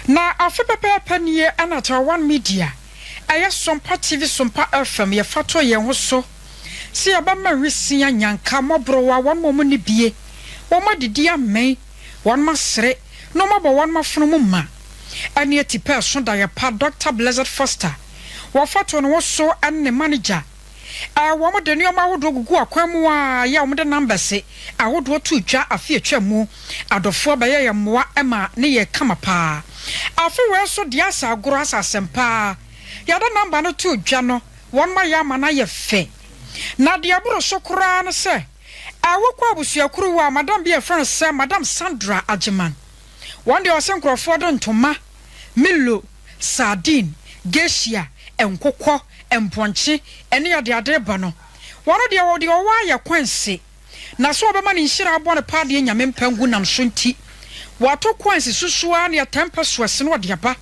Na afe pɛpɛɛpɛ nie ɛna Taiwan Media, ɛyɛ Sompa TV, Sompa FM, yɛfa too yɛn ho so sɛ yɛbɛma nwisiaa, nyanka, mmɔborowa, wɔn a wɔn nni bie, wɔn adidi amee, wɔn asere, na wɔn abɔ wɔn afono mu ma. Ɛne atipɛ ɛso daeɛ pa Dɔkta Blessed Foster, wɔfa too ne ho so ɛne ne manager. Wɔde nneɛma ahodoɔ gugu akwan mu a yɛ a wɔde numbers ahodoɔ to dwa afe atwa mu. Adɔfoɔ bɛyɛ yɛn mmoa ma ne yɛ kama paa. Afe wei nso deɛ asa agorɔ asa asɛm paa. Yɛde number no to dwa no, wɔn ma yɛ ama no ayɛ fɛ. Na deɛ ɛboro so koraa ne sɛ, wokɔ abusuakuruwa a, madam bi a yɛfrɛ no sɛ Madam Sandra Agyeman, wɔn deɛ ɔse nkurɔfoɔ de ntoma, Milo, sardine, geisha, nkokɔ, mpɔnkye, ne adeade reba no, wɔn deɛ wɔde ɔwɔ ayɛ kwanse, na sɛ wɔbɛma ne nhyira abɔ no paa deɛ Nyame mpa ngu nam so nti, wɔato kwanse susuo ara neɛ 10 pesewas na ɔde aba,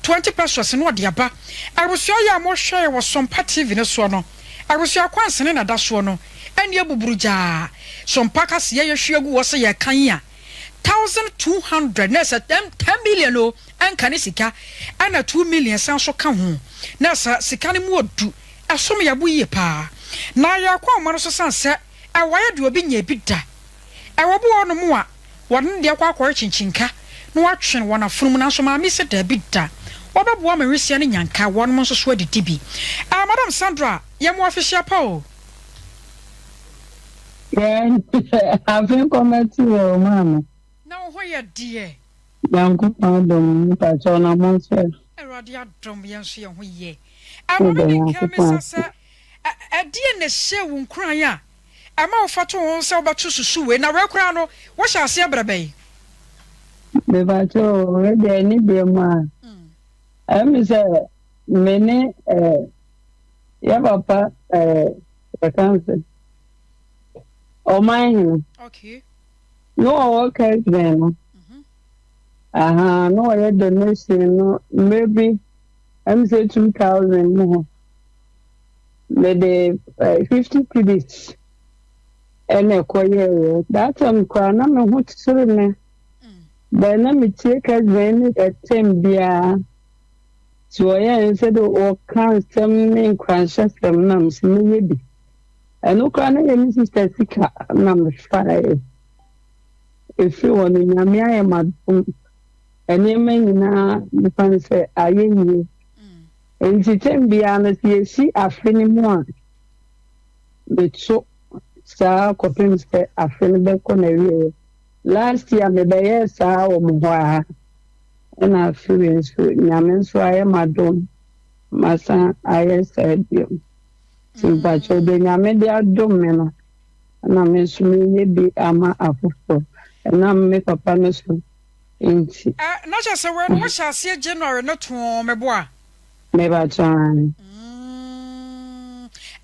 20 pesewas na ɔde aba. Abusua yi a mohwɛ yɛ wɔ Sompa TV no soɔ no, abusua kwanse ne na ɛda soɔ no, ɛnneɛ buburugyaa, Sompa kaseɛ yɛhwie agu hɔ sɛ yɛrekan a, 1200 na ɛsɛ 10 million o, ɛnka ne sika ɛna 2 million san so ka ho na ɛsɛ sika no mu odu ɛsom yɛ bo yie paa na yɛkɔ ɔmo no so san sɛ ɛwɔ yɛ deɛ obi nya bi da ɛwɔ bi wɔ nom a wɔde ne deɛ kɔ akɔyɛ kyinkyinkka na watwe wɔn afono mu, nanso maame sɛ daabi da, wɔbɛboa ma nwisia ne nyanka wɔn nso so adidi bi. Madam Sandra, yɛ mo afihyia pa o. Yɛn afe nkɔmɛto yɛ o, maame. Na wo ho yɛ deɛ? Nyankopɔn adom, mpakyɛw, na mo nso? Awurade adom, yɛn nso yɛn ho yɛ. Ɛma me de nka mi sɛ ɛdeɛ na ɛhyɛ wo nkuran a ɛma wofa to ho sɛ wobɛto susu wei, na wei koraa no wohyɛ aseɛ brɛ bɛyi? Mepakyɛw, wei deɛ ne deɛ mu a ɛmi sɛ me ne yɛ papa yɛka sɛ ɔman hene na ɔwɔ Kɛsbɛn no aha na ɔyɛ donation no mmerɛ bi, ɛmi sɛ 2000 mu hɔ, mede 50 cedis ɛna ɛkɔ yɛɛyɛ. That time koraa na me ho kyerɛ me bɛn na metie Kɛsbɛn ne ɛtɛm biara nti ɔyɛ nsɛ de ɔka nsɛm ne nkuranhyɛsɛm na mesɛ meyɛ bi. Ɛno koraa na yɛ me sister sika na mefaeɛ. Ɛfiri hɔ no, Nyame ayɛ m'adom, nneɛma nyinaa mefa no sɛ ayɛ yie. Nti tɛm biara no, sɛ yɛsi afe no mu a, meto saa kɔpem sɛ afe no bɛkɔ n'awieɛ. Last year mebɛyɛɛ saa wɔ mo hɔ a, ɛna afe wei nso Nyame nso ayɛ m'adom, masan ayɛ saa bio. Nti mpakyɛw, de Nyame de adom me no na me nso meyɛ bi ama afoforɔ ɛnam me papa no so nti. Na kyerɛ sɛ wei no wohyɛ aseɛ January no too meboa? Mebakyɛw.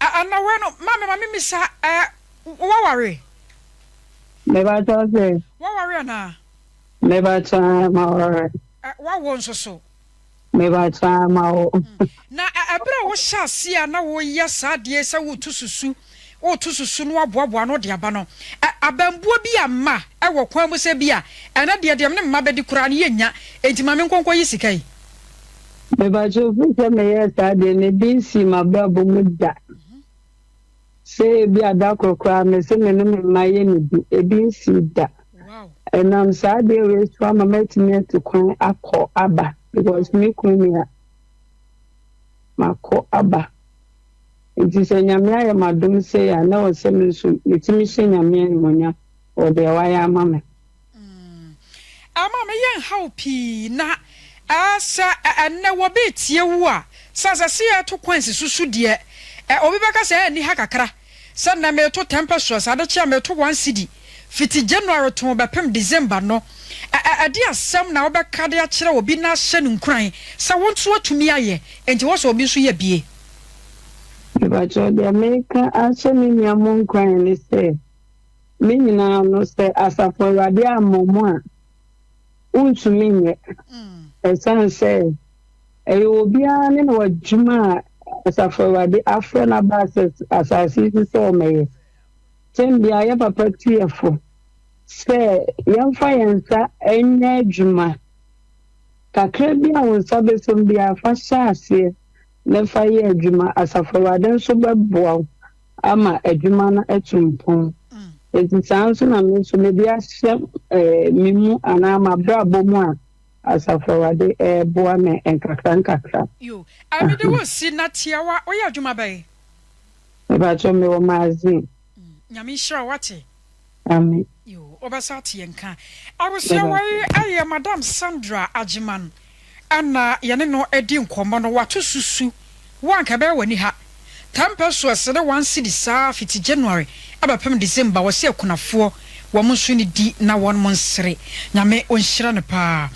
Ana wei no, maame, ma memisa, waware? Mebakyɛw sɛ? Waware anaa? Mebakyɛw, maware. Wawo nso so? Mebakyɛw, mawo. Na ɛberɛ a wohyɛ aseɛ a na woyɛ saa adeɛ sɛ wotu susu no waboaboa no de aba no, abambuo bi a mma ɛwɔ kwan mu sɛ bi a ɛnɛ deɛ ne mma bɛdi koraa no yɛnya, enti ma me nkɔnkɔ yi sika yi? Mebakyɛw, fi sɛ meyɛɛ saa deɛ no, ebi nsi m'abrabɔ mu da sɛ ebi ada koro koraa me sɛ me ne me mma yɛ ne bi, ebi nsi da. Ɛnam saa deɛ wei so ama matumi atu kwan akɔ aba because me kunu ni a makɔ aba. Nti sɛ Nyame ayɛ m'adom sɛ a, na wɔ sɛ me nso metumi hyɛ Nyame animonyam wɔ deɛ wayɛ ama me. Ama meyɛ nhaw pii na sɛ ɛnnɛ wɔbi tie wo a, sɛ yɛto coins susu deɛ, obi bɛka sɛ ɛnni ha kakra sɛ nnɛ meto 10 pesewas, adekye a meto 1 cedi fiti January to bɛpem December no, ɛde asɛm na wobɛka de akyerɛ obi na ahyɛ no nkuran sɛ wo nso atumi ayɛ, enti wɔ sɛ obi nso yɛ bie? Mebakyɛw, deɛ meka ahyɛ me nua mo nkuran ne sɛ me nyinaa no, sɛ Asafo Awurade ammɔ mo a, wontumi nyɛ, ɛsiane sɛ ɛyɛ obiara ne na wadwuma a Asafo Awurade afrɛ no aba asase yi so sɛ ɔmɛyɛ. Kyɛn bia yɛ papa tuɛfo sɛ yɛmfa yɛn nsa nyɛ adwuma. Kakra bi a wo nsa bɛsɔ mu biara, fa hyɛ aseɛ na fa yɛ adwuma. Asafo Awurade nso bɛboa wo ama adwuma no atu mpɔn. Enti saa nso na me nso mede ahyɛ eh, me mu anaa m'abrabɔ mu a Asafo Awurade ɛreboa me nkakra nkakra. Yo, mede wo si na tiawa, woyɛ adwuma bɛn? Mepakyɛ mewɔ magazine. Nyame nhyira wo wate. Amen. Yo, wobɛsa ate yɛn nka. Abusua wei ɛyɛ Madam Sandra Agyeman ɛna yɛne no adi nkɔmmɔ no, wato susu wo anka ɛbɛyɛ w'ani ha. Ten pesewas ne one cedi saa fiti January ɛbɛpem December, wɔse akunafoɔ wɔn nso nidi na wɔn nsere. Nyame ɔnhyira no paa.